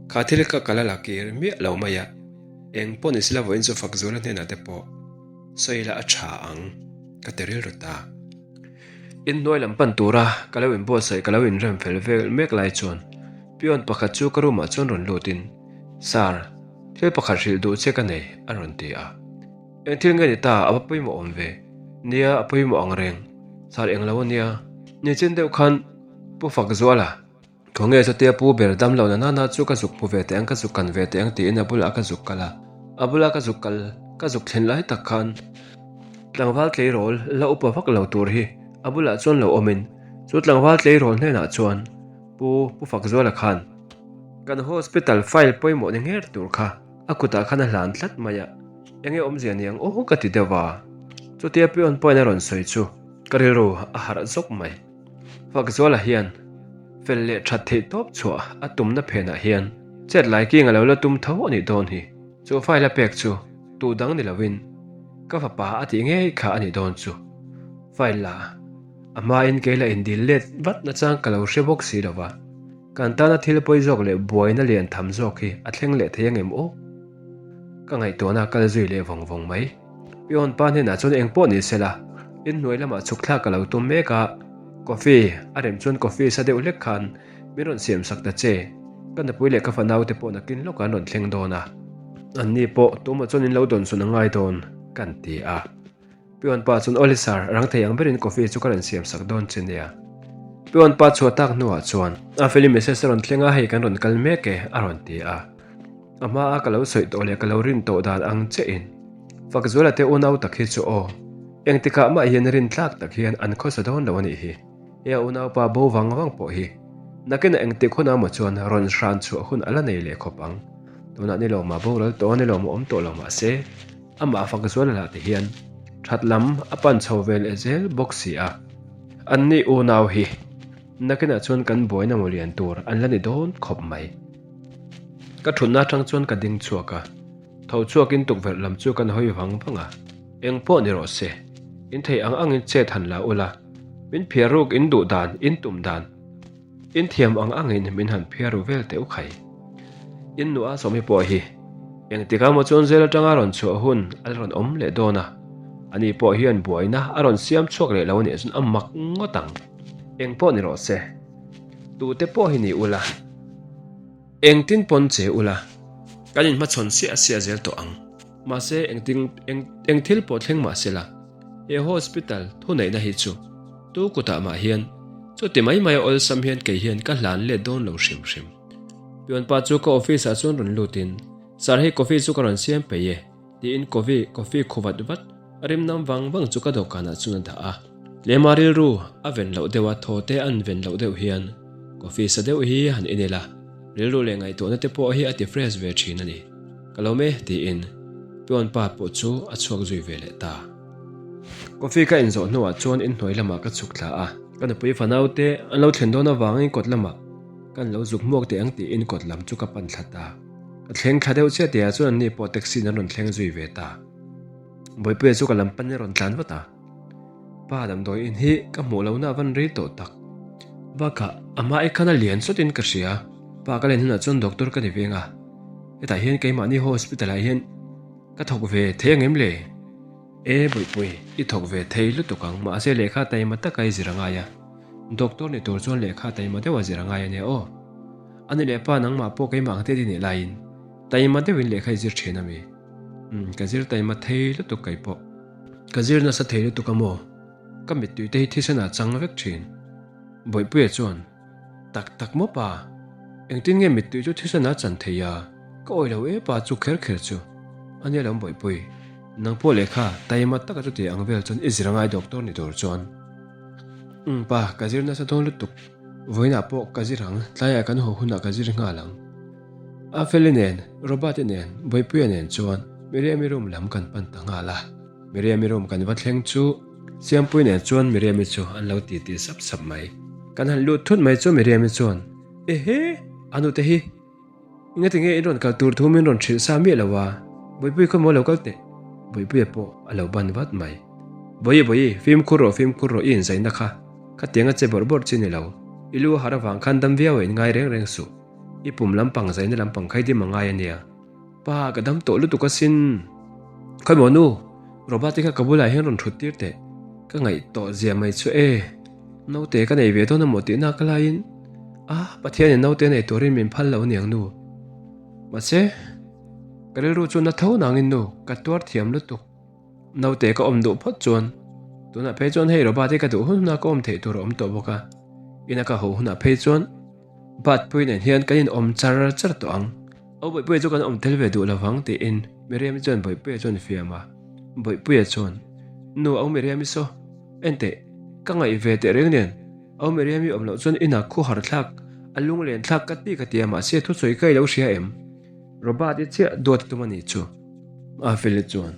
kha thil ka kal a la kir miah lo mai a, eng pawh ni sela vawiin chu Fakzuala hnenah te pawh sawi la a tha ang ka ti rilru ta. Inhnuai lam pan tura ka lo inbuatsaih ka lo inrem fel vel mek lai chuan peon pakhat chu ka room ah chuan rawn lutin, Sir, Thil pakhat hrilh duh che ka nei, a rawn ti a. Eng thil nge ni ta, a va pawimawh awm ve. Nia, a pawimawh ang reng. Sar eng lo a nia. Nichin deuh khan Pu Fakzuala, Khawnge chutia Pu ber dam lo na nana chu ka zuk hmu ve teh ang, ka zuk kan ve teh ang tiin a bulah ka zuk kal a. A bula ka zuk kal, ka zuk thlen lai tak khan tlangval tleirawl la upa vak lo tur hi a bulah chuan lo awmin chu tlangval tleirawl hnenah chuan Pu Pu Fakzuala khan Kan hospital file pawimawh ni ngher tur kha a kutah khan a hlan tlat mai a, enge awmzia ni ang aw ka ti deuh a. Chutia peon pawhin a rawn sawi chu ka rilru a harh zawk mai. Fakzuala hian fel leh that theih tawp chhuah a tumna phenah hian chet lai king a lo la tum tho a nih dawn hi. Chu file a pek chu tu dang ni loin ka fapa a tih ngei kha a nih dawn chu. File la a hmain kei la indil let vat nachang ka lo hre bawk si lo va. Kan tana thil pawi zawk leh buaina lian tham zawk hi a thleng leh thei angem aw? Ka ngaihtuahna kal zui leh vawng vawng mai. Peon pa hnenah chuan eng pawh ni sela, inhnuai lamah chhuk thlak ka lo tum mek a, coffee a rem chuan coffee sa deuh hlek khan min rawn siam sak ta che. Ka nupui leh ka fanau te pawh nakin lawkah an rawn thleng dawn a, anni pawh tumah chuan in lo dawnsawn a ngai dawn kan ti a. Peon pa chuan Awle sir, rang thei ang berin coffee chu ka rawn siam sak dawn che nia. Peon pa chhuah tak hnuah chuan a feli message a rawn thleng a, hei kan rawn kal mek e a rawn ti a. A hma a ka lo sawi tawh leh ka lo rin tawh dan ang chiahin Fakzuala te unau tak hi chu aw, engtikah mah hian rin tlak tak hian an khawsa dawn lo a nih hi. He a unaupa bo vang vang pawh hi nakinah engtik hun amaw chuan rawn hran chhuah hun a la nei leh khawp ang. Tunah ni lo mah boral tawh a ni lo maw awm tawh lo mahse, Amah fak zual lah ti hian that lam a pan chho ve leh zel bawk si a. Anni unau hi nakinah chuan kan buaina maw lian tur an la ni dawn khawp mai. Ka thutna atang chuan ka ding chhuak a, tho chhuakin tukverh lam chu kan hawi vang vang a. Eng pawh ni rawh se, in thei ang angin chet han la ula, min phiar ruk in duh dan, in tum dan, In thiam ang angin min han phiar ru vel teh u khai. In nu a sawmi pawh hi engtik ah maw chuan zel atanga rawn chhuah hun a la rawn awm leh dawn a, ani pawh hian buaina a rawn siam chhuak leh lo anih chuan a mak ngawt ang. Eng pawh ni rawh se, tute pawh hi ni ula. Engtin pawn che ula, kan inhmachhawn siah siah zel tawh ang. Mahse engtin eng eng thil pawh thleng mah sela, he hospital thuneihna hi chu tu kutah mah hian chuti mai mai a awlsam hian kei hian ka hlan let dawn lo hrim hrim. Pion pa chu ka office ah chuan rawn lut in, Sir hei coffee chu ka rawn siam peih e, tiin coffee coffee khu vat vat a rim nam vang vang chu ka dawhkan ah chuan a dah a. Tlema rilru a ven loh deuh a thaw te an ven loh deuh hian coffee sa deuh hi han en ila, rilru leh ngaihtuahna te pawh hi a ti fresh ve thin a ni. Ka lo me tiin Pion pa pawh chu a chhuak zui ve leh ta. Coffee ka inzawh hnuah chuan inhnuai lamah ka chhuk thla a, ka nupui fanau te an lo thlen dawn avangin kawt lamah kan lo zuk hmuak teh ang tiin kawt lam chu ka pan thla ta. Ka thleng thla deuh chiah tihah chuan anni pawh taxi in an rawn thleng zui ve ta. Bawipuia chu ka lam panin a rawn tlan vat a, Pa damdawi in hi ka hmuh lohna a van rei tawh tak. Bakah a hma ek khan a lian sawtin ka hria, pa ka len hunah chuan doctor ka ni veng a, hetah hian keimahni hospital ah hian Ka thawk ve thei ang em le? E Bawihpui, i thawk ve thei lutuk ang, mahse lehkha taima taka i zir a ngai a. Doctor ni tur chuan lehkha taima deuh a zir a ngai a nia aw. A ni leh pa nangmah pawh keimah ang te i nih laiin taima deuhin lehkha i zir thin a mi? Umm, ka zir taima thei lutuk kei pawh. Ka zir nasa thei lutuk a maw? Ka mittui te hi thisen ah chang vek thin. Bawihpuia chuan. Tak tak maw pa? Engtin nge mittui chu thisen a chan thei a? Ka awih lo e pa chu kher kher chu. A nia lo Bawihpui. Nang pawh lehkha taima taka chuti ang vel chuan i zir angai doctor ni tur chuan. Umm pa, ka zir nasa dawn lutuk. Vawiinah pawh ka zir ang, tlaiah kan haw hunah ka zir nghal ang. Afeli nen, Robert-i nen, Bawihpuia nen chuan Miriam-i room lam kan pan ta nghal a. Miriam-i room kan va thleng chu Siampui nen chuan Miriam-i chu an lo ti ti sap sap mai. Kan han lut thut mai chu Miriam-i chuan, Ehe! A nute hi engati nge in rawn kal tur thu min rawn hrilh sa miah lo a, Bawihpui khaw maw lo kal teh? Bawihpuia pawh a lo ban vat mai. Bawihi bawihi, fimkhur rawh fimkhur rawh i inzaina kha, khatiang a che bawrh bawrh chi ni lo. I lu a harh avang khan dam viau a inngai reng reng suh. I pum lampang zaina lampang khai dim a ngai a nia. Pa, ka dam tawh lutuk asin. Khawi maw nu, Robert-i kha ka bulah hian rawn thut tir teh. Ka ngaih tawh zia mai chu e. Naute ka nei ve dawn amaw tih nak laiin, a, Pathianin naute nei turin min phal lo aniang nu. Mahse, ka rilru chu na tho nangin nu, ka tuar thiam lutuk. Naute ka awm duh phawt chuan, tunah phei chuan hei Robert-i ka duh hun hunah ka awm theih tur a awm tawh bawk a. Ina ka haw hunah phei chuan, Batpui nen hian kan inawm char char tawh ang. Aw Bawihpuia chu kan awm tel ve duh lovang tiin Miriam-i chuan Bawihpuia chuan fiam a. Bawihpuia chuan, Nu Au Miriam-i saw, enteh, ka ngaih ve teh reng nen, Au Miriam-i awm loh chuan inah khuhar thlak, a lunglen thlak ka ti ka ti a mahse thusawi ka i lo hria em? Robert-i chiah duat tum a nih chu. Afeli chuan,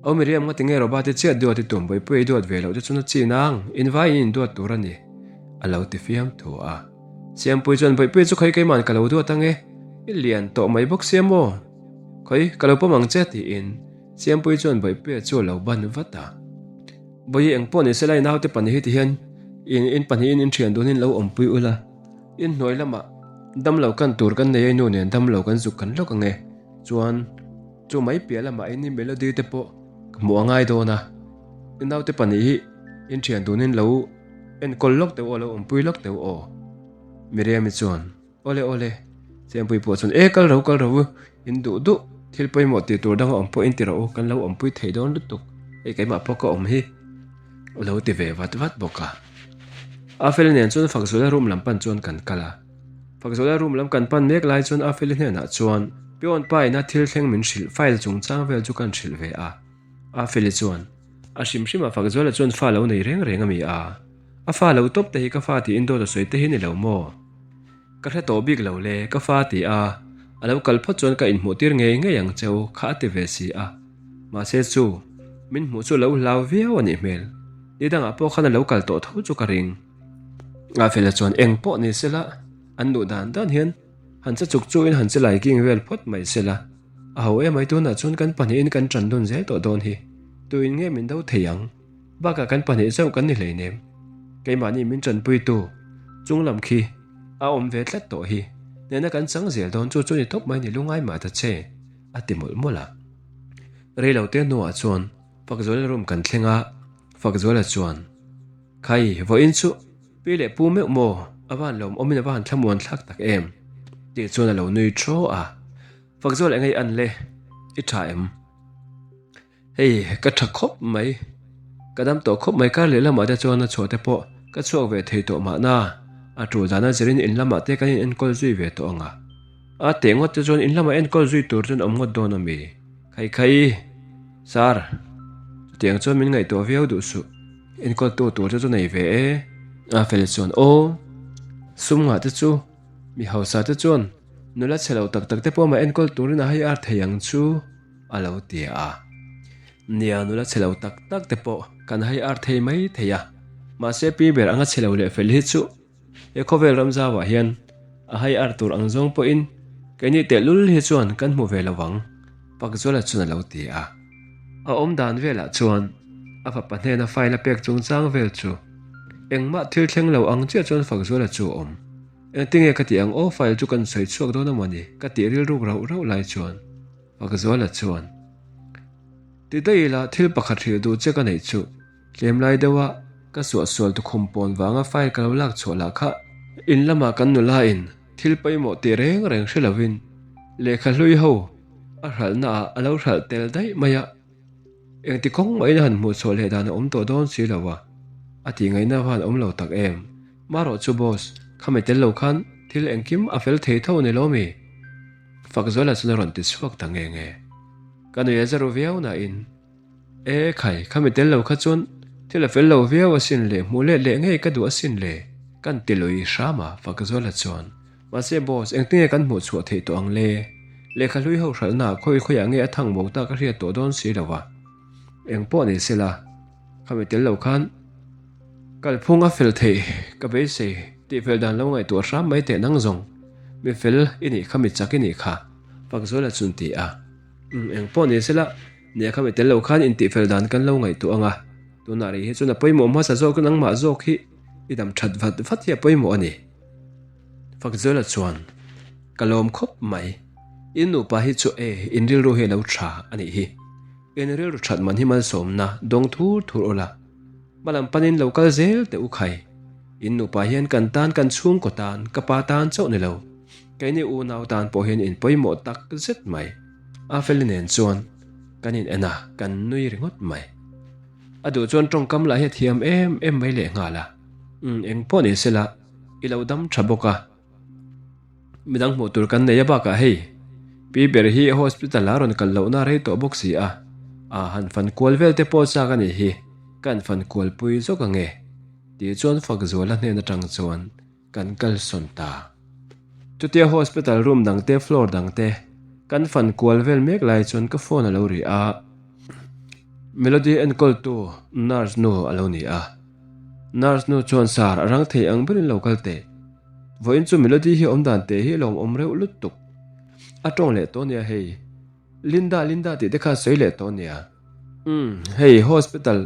Au Miriam nga tinge Robert-i chiah duat i tum, Bawihpuia i duat ve loh te chuan a chin ang, invaiin in duat tur a ni. A lo ti fiam thu a. Siampui chuan Bawihpuia chu khawi keiman ka lo duat ang e, i lian tawh mai bawk sia maw? Khawi, ka lo pawm ang che tiin Siampui chuan Bawihpuia chu a lo ban vat a. Bawihi eng pawh ni se lai naute pahnih hi ti hian in in pahnihin in thian dunin lo awmpui ula, in hnuai lamah damlo kan tur kan nei a i nu nen damlo kan zuk kan lawk ang e, chuan chu mai piah lamah in i melody te pawh ka hmuh a ngai dawn a, i naute pahnih hi in thian dunin lo Enkawl lawk deuh aw, lo awmpui lawk deuh aw. Miriam-i chuan, Awle awle, Chengpui pawh chuan, E kal ro kal ro u, in duh duh, thil pawimawh tih tur danga awm pawh in ti rawh u, kan lo awmpui thei dawn lutuk, hei keimah pawh ka awm hi, a lo ti ve vat vat bawk a. Afeli nen chuan Fakzuala room lam pan chuan kan kal a. Fakzuala room lam kan pan mek lai chuan Afeli hnenah chuan Peon pa ina thil thleng min hrilh file chungchang vel chu kan hrilh ve a. Afeli chuan, A hrim hrim a Fakzuala chuan fa lo nei reng reng a mi a, a fa lo tawp te hi ka fa tiin dawt a sawi te hi ni lo maw? Ka hre tawh bik lo le, ka fa ti a, a lo kal phawt chuan ka inhmuh tir ngei ngei ang cheu kha a ti ve si a. Mahse chu, min hmuh chu lo hlau viau a nih hmel. Ni dangah pawh khan a lo kal tawh tho chu ka ring. Afela chuan eng pawh ni sela, an duh dan dan hian han che chuk chuin han che lai king vel phawt mai sela. A ho emai tunah chuan kan pahnihin kan ṭan dun zel tawh dawn hi. Tuin nge min do thei ang? Bakah kan pahnih chauh kan ni hleinem. Keimahni min ṭanpuitu chung lam khi a awm ve tlat tawh hi. Nena kan chang zel dawn chu chu ni tawp mai ni lungai mah ta che, a ti mawlh mawlh a. Reilote hnuah chuan Fakzuala room kan thleng a, Fakzuala chuan, Khai, vawiin chu Pi leh pu meuh maw? A van lawmawmin a va han thlamuan thlak tak em? Tih chuan a lo nui thaw a. Fakzual eng ei an le? I tha em? Hei, ka tha khawp mai. Ka dam tawh khawp mai kar leh lamah te chuan a chhuah te pawh ka chhuak ve thei tawh mahna. A tul dana zirin in lamah te kan in enkawl zui ve tawh ang a. A teh ngawt te chuan in lamah enkawl zui tur chuan awm ngawt dawn a mi? Khai khai! Sir, chutiang chuan min ngaihtuah viau duh suh. Enkawl tu tur te chu nei ve e. A fel chuan aw, sum ngah te chu mi hausa te chuan nula chhe lo tak tak te pawh mah enkawl turin a hai ar thei ang chu a lo ti a. Nia, nula chhe lo tak tak te pawh kan hai ar thei mai thei a, mahse pi ber anga chhe lo leh fel hi chu He khawvel ram zauah hian a hai ar tur ang zawng pawhin keini tehlul hi chuan kan hmu ve lo vang, Pakzuala chuan a lo ti a. A awm dan velah chuan a fapa hnena file a pek chungchang vel chu engmah thil thleng lo ang chiah chuan Fakzuala chu a awm. Engtinge ka tih ang aw file chu kan sawi chhuak dawn a mawni ka tih rilruk rauh rauh lai chuan Fakzuala chuan ti daih ila thil pakhat hrilh duh che ka neih chu Tlem lai deuha ka suahsual tukhum pawn vanga file ka lo lak chhuah lah kha in lamah kan nula in thil pawimawh tih reng reng hre lovin lehkha hlui ho a hralhna ah a lo hralh tel daih mai a, engti kawng mahin a han hmuh chhuah leh dan a awm tawh dawn si lo a, a tih ngaihna van awm lo tak em. Marawh chu boss, khami tel lo khan thil engkim a fel thei tho a ni lo mi? Fakzuala chuan a rawn ti chhuak ta nge nge. Ka nui a za ru viau nain. E khai, khami tel lo kha chuan thil a fel lo viau asin le, hmuh let leh ngei ka duh asin le, kan ti lui hram a, Fakzuala chuan. Mahse boss, engtinge kan hmuh chhuah theih tawh ang le? Lehkha hlui ho hralhna ah khawi khawiah nge a thang bo ta ka hriat tawh dawn si lo a. Eng pawh ni sela, khami tel lo khan kalphung a fel theih ka beisei tih fel dan lo ngaihtuah hram mai teh nang zawng, mi fel i nih kha mi chak i nih kha, Fakzuala chuan ti a. Umm, eng pawh ni sela, Nia khami tel lo khan intihfel dan kan lo ngaihtuah ang a, tunah rih hi chuan a pawimawh hmasa zawk nangmah zawk hi i dam that vat vat hi a pawimawh a ni. Fakzuala chuan, Ka lawm khawp mai, in nupa hi chu e, in rilru hi a lo tha a nih hi. In rilru that man hi malsawmna dawng thur thur aw la, hmalam panin lo kal zel teh u khai. In nupa hian kan tan kan chhungkaw tan, ka pa tan chauh ni lo, keini unau tan pawh hian in pawimawh tak zet mai. Afeli nen chuan kan in en a, kan nui ringawt mai. A duh chuan tawngkam lah hi a thiam em em mai leh nghal a. Umm, eng pawh ni sela, i lo dam tha bawk a. Midang hmuh tur kan nei a bakah hei, Pi ber hi hospital ah rawn kal lohna rei tawh bawk si a, a han fan kual vel te pawh chak a nih hi, kan fan kual pui zawk ange. Tih chuan Fakzuala hnen atang chuan Kan kalsawn ta. Chutia hospital room dang te floor dang te kan fan kual vel mek lai chuan ka phone a lo ri a, Melody enkawltu nurse nu a lo ni a. Nurse nu chuan sar a rang thei ang berin lo kal teh. Vawiin chu Melody hi awm dan teh hi lawmawm reuh lutuk. A tawng leh tawh nia hei. Linda Linda tih te kha sawi leh tawh nia. Umm hei hospital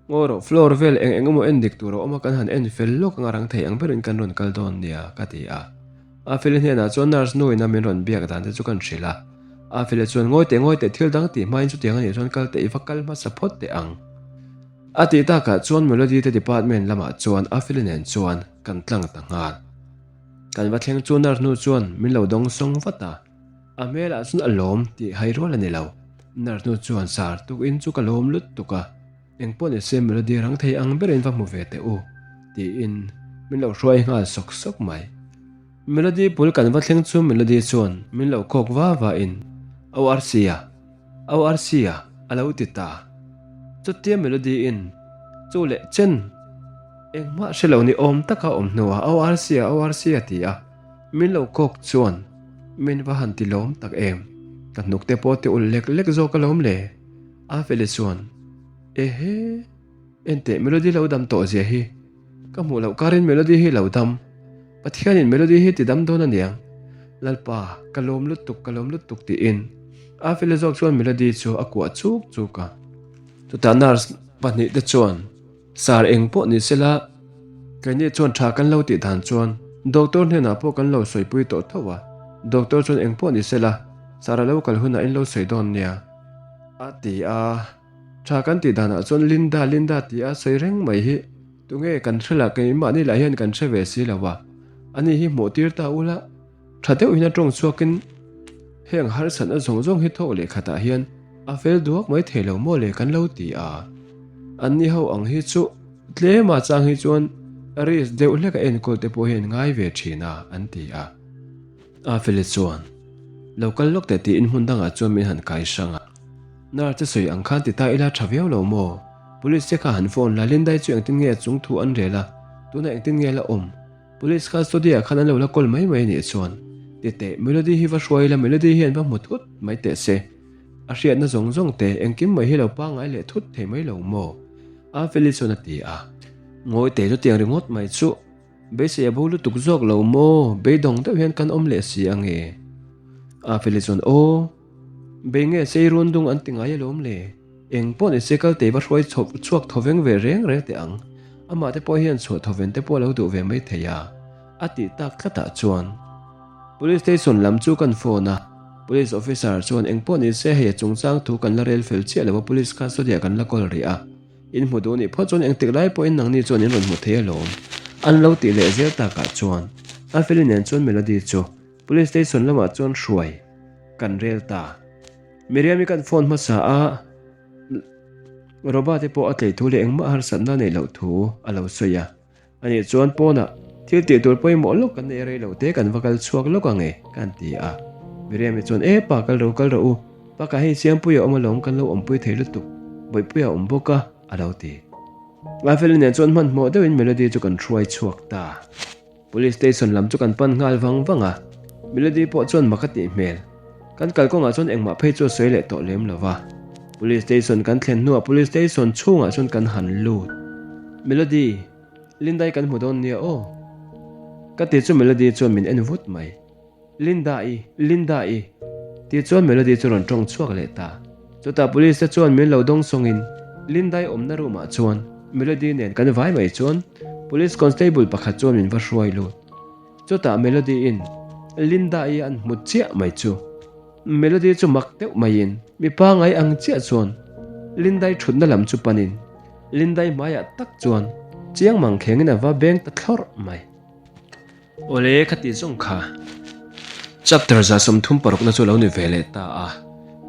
ngaw rawh floor vel eng eng emaw en dik tur a awm a kan han en fel lawk anga rang thei ang berin kan rawn kal dawn nia ka ti a. Afeli hnenah chuan nurse nu ina min rawn biak dan te chu kan hrilh a. Afeli chuan ngawi teh ngawi teh thil dang tih hmain chutiang anih chuan kal teh i va kal hmasa phawt teh ang. A tih takah chuan Melody te department lamah chuan Afeli nen chuan kan tlang ta nghal. Kan va thleng chu nurse nu chuan min lo dawng sawng vat a. A hmelah chuan a lawm tih hai rual a ni lo. Nurse nu chuan sar tukin chu ka lawm lut tuk a, engpawh ni se Melody rang thei ang berin va hmu ve teh u tiin min lo hruai nghal sawk sawk mai. Melody bul kan va thleng chu Melody chuan min lo kawk va va in Au Arsia, Au Arsia a lo ti ta. Chutia Melody in chu leh chen engmah hre lo ni awm taka awm hnuah Au Arsia, Au Arsia ti a. Min lo kawk chuan min va han ti lawm tak em? Ka hnuk te pawh ti ulh lek lek zawk alawm le? Afeli chuan, Ehe, enteh Melody lo dam tawh zia hi. Ka hmuh loh karin Melody hi lo dam. Pathianin Melody hi ti dam dawn aniang. Lalpa, ka lawm lutuk, ka lawm lutuk tiin Afeli zawk chuan Melody chu a kuah chuk chuk a. Chutah nurse pahnihte chuan. Sar eng pawh ni sela, keini chuan tha kan lo tih dan chuan doctor hnenah pawh kan lo sawipui tawh tho a, doctor chuan eng pawh ni sela, sar a lo kal hunah in lo sawi dawn nia a ti a, tha kan tih danah chuan Linda Linda ti a sawi reng mai hi tunge kan hre lah keimahni lah hian kan hre ve si lo a, ani hi hmuh tir ta ula. Tha deuhin a tawng chhuakin heng harsatna zawng zawng hi thawk leh khatah hian a fel duak mai thei lo maw le kan lo ti a. Anni ho ang hi chu tlema chang hi chuan Risk deuh hlek a enkawl te pawh hian ngai ve thin a, an ti a. Afeli chuan, Lo kal lawk teh tiin hmun dangah chuan min han kai hrang a. Nurse sawi ang khan ti ta ila tha viau lo maw? Police te kha han phone la, Lindai chu engtin nge a chung thu an rel a, tunah engtin nge la awm? Police kha studio ah khan an lo la kawl mai mai a nih chuan, Ti teh, Melody hi va hruai ila, Melody hian va hmu thut mai teh se. A hriatna zawng zawng te, engkim mai hi lo pangngai leh thut thei mai lo maw? Afeli chuan a ti a. Ngawi teh chutiang ringawt mai chu beisei a bo lutuk zawk lo maw? Beidawng deuh hian kan awm leh si ange. Afeli chuan, Aw, bei nge sei run dung an ti ngai alawm le. Eng pawh ni se kal tei va hruai chhawp chhuak thawveng ve reng reng teh ang. Amah te pawh hian chhuah thawven te pawh a lo duh ve mai thei a, a tih tak tlatah chuan Police Station lam chu kan phone a, Police Officer chuan eng pawh ni se hei a chungchang thu kan la rel fel chiah lo a Police custody ah kan la kawl rih a, in hmu duh nih phawt chuan engtik lai pawhin nangni chuan in rawn hmu thei alawm an lo tih leh zel takah chuan Afeli nen chuan Melody chu Police Station lamah chuan hruai kan rel ta. Miriam-i kan phone hmasa a, Roba te pawh a tlei thu leh engmah harsatna neih loh thu a lo sawi a. Ani chuan pawnah thil tih tur pawimawh lawk kan nei rei lo te kan va kal chhuak lawk ang e kan ti a. Miriam-i chuan e pa kal ro kal rawh u, bakah hei Siampuia awm alawm kan lo awmpui thei lutuk, Bawihpuia awm bawk a a lo ti. Ngafeli nen chuan hmanhmawh deuhin Melody chu kan hruai chhuak ta. Police station lam chu kan pan nghal vang vang a, Melody pawh chuan mak a tih hmel. Kan kalkawngah chuan engmah phei chu a sawi leh tawh lem lo va. Police station kan thlen hnuah police station chhungah chuan kan han lut. Melody, Lindai kan hmu dawn nia aw. Ka ti chu Melody chuan min en vut mai. Linda-i, Linda-i. Tih chuan Melody chu rawn tawng chhuak leh ta. Chutah police te chuan min lo dawng sawngin Linda-i awmna room ah chuan Melody nen kan vai mai chuan police constable pakhat chuan min va hruai lut. Chutah Melody-in Linda-i an hmu chiah mai chu. Melody chu mak deuh maiin mipa ngai ang chiah chuan Linda-i thutna lam chu panin Linda-i hmaiah tak chuan chiang mangkhengin a va beng ta thlawrh mai. Awle ka tih zawng kha Chapter 36 na chu lo ni ve leh ta a,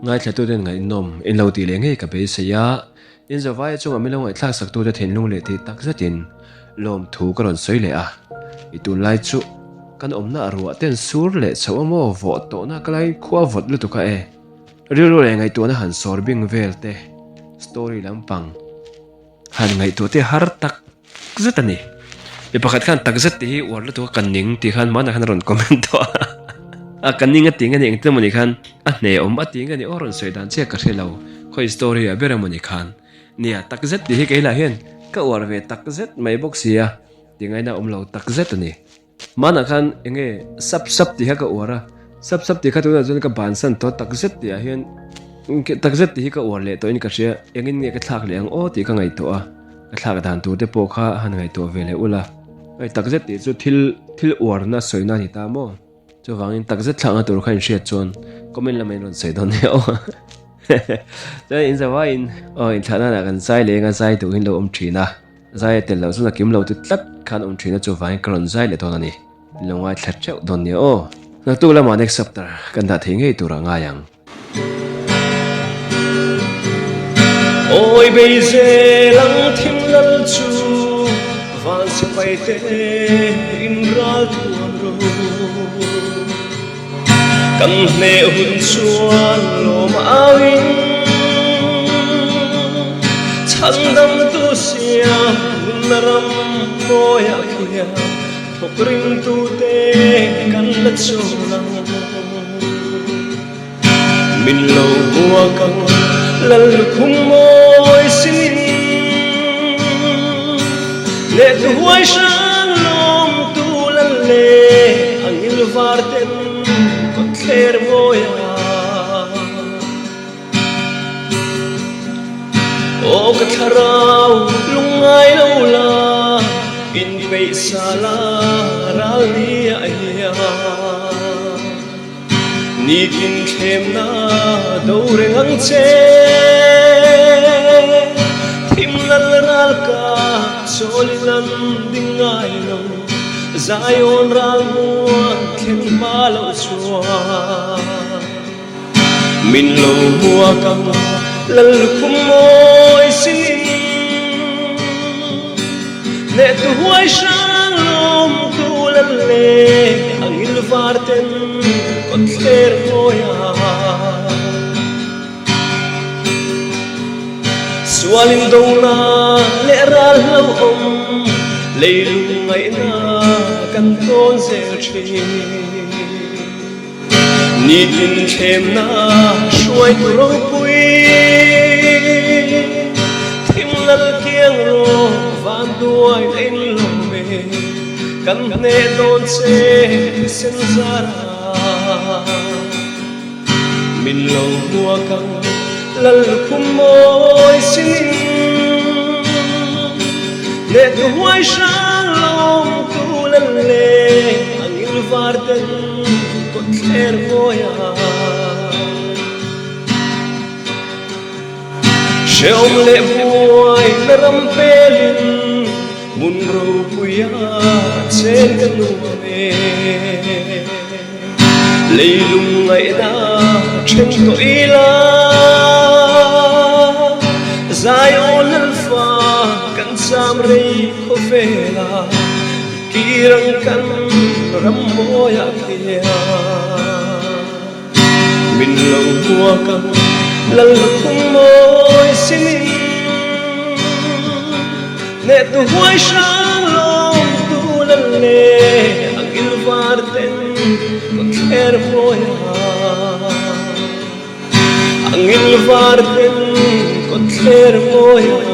ngaithlatuten ngaihnawm in lo tih leh ngei ka beisei a, in zavaia chungah min lo ngaihthlak saktute thinlung leh tih tak zetin lawmthu ka rawn sawi leh a, i tunlai chu kan awmna a ruah ten sur leh chhoh a maw vawh tawhna ka lai khua vawt lutuk a e, rilru leh ngaihtuahna han sawr bing vel te story lampang. Han ngaihtuah te har tak zet a ni. Mi pakhat khan tak zet tih hi uar lutuk a ka ning tih khan hmanah khan a rawn comment tawh a. A ka ning a ti nge ni engtin emaw ni khan a hne awm a ti nge ni aw rawn sawi dan chiah ka hre lo. Khawi story ah ber emaw ni khan. Nia tak zet tih hi kei lah hian ka uar ve tak zet mai bawk si a. Tingaina awm lo tak zet a ni. Hmanah khan eng nge sap sap tih kha ka uar a, sap sap tih kha tunah chuan ka bansan tawh tak zet tih ah hian tak zet tih hi ka uar leh tawhin ka hria, engin nge ka thlak leh ang aw tih ka ngaihtuah a, ka thlak dan tur te pawh kha han ngaihtuah ve leh ula, hei tak zet tih chu thil thil uarna sawina a ni ta maw? Chuvangin tak zet thlakna tur kha in hriat chuan comment lamah in rawn sawi dawn nia aw. Chuan in zavaiin aw inthlahna ah kan zai leng a zai duhin lo awm thin a. Zai a tel loh chuan a kim lo ti tlat khan awm thin a chuvangin ka rawn zai leh dawn a ni. Min lo ngaithla teuh dawn nia aw. Naktuk lamah next chapter kan dah thei ngei tur a ngai ang. Awi bei zel ang thim lal chu van sipai te in ral thuam ro. Kan hneh hun chuan lawm auin Chhandamtu siam hunna ram mawiah khian thawk ringtute kan la chawl ang. Min lo buak ang lal lukhum mawi sinin Leh tu huai hrang lawm tu lal leh ang il var ten kawt thler mawi a. Aw ka thlarau lungngai lo la inpeih sala ral ni ah hian. Nitin thlemna do reng ang che Thim lal ral ka chawlin an ding ngai lo Zion ral muan thlen hma loh chuan Min lo hmuak ang lal lukhum mawi sinin. Hnehtu huai hrang lawmtu lal leh a ngil var ten kawtthler mawi a. Sual indona leh ral hlauhawm leilung ngaihna kan tawn zel thin. Nitin thlemna hruaitu ropui thim lal kiang rawh vanduai na in lawm e kan hneh dawn che thisen zara. Min lo hmuak ang Lallukhum mawi sinin Hnehtu huai hrang lawm tu lal leh a ngil var ten kawtthler mawi a. Hrehawm leh buai na ram pelin hmun ropuia chen ka nuam e. Leilung ngaihna then tawh ila Zion Lalfa kan cham rei khawvela Kir ang kan ram mawiah khian Min lo hmuak ang Lallukhum mawi sinin Hnehtu huai hrang lawmtu lal leh a ngil var ten kawtthler mawi a. A ngil var ten kawtthler mawi a.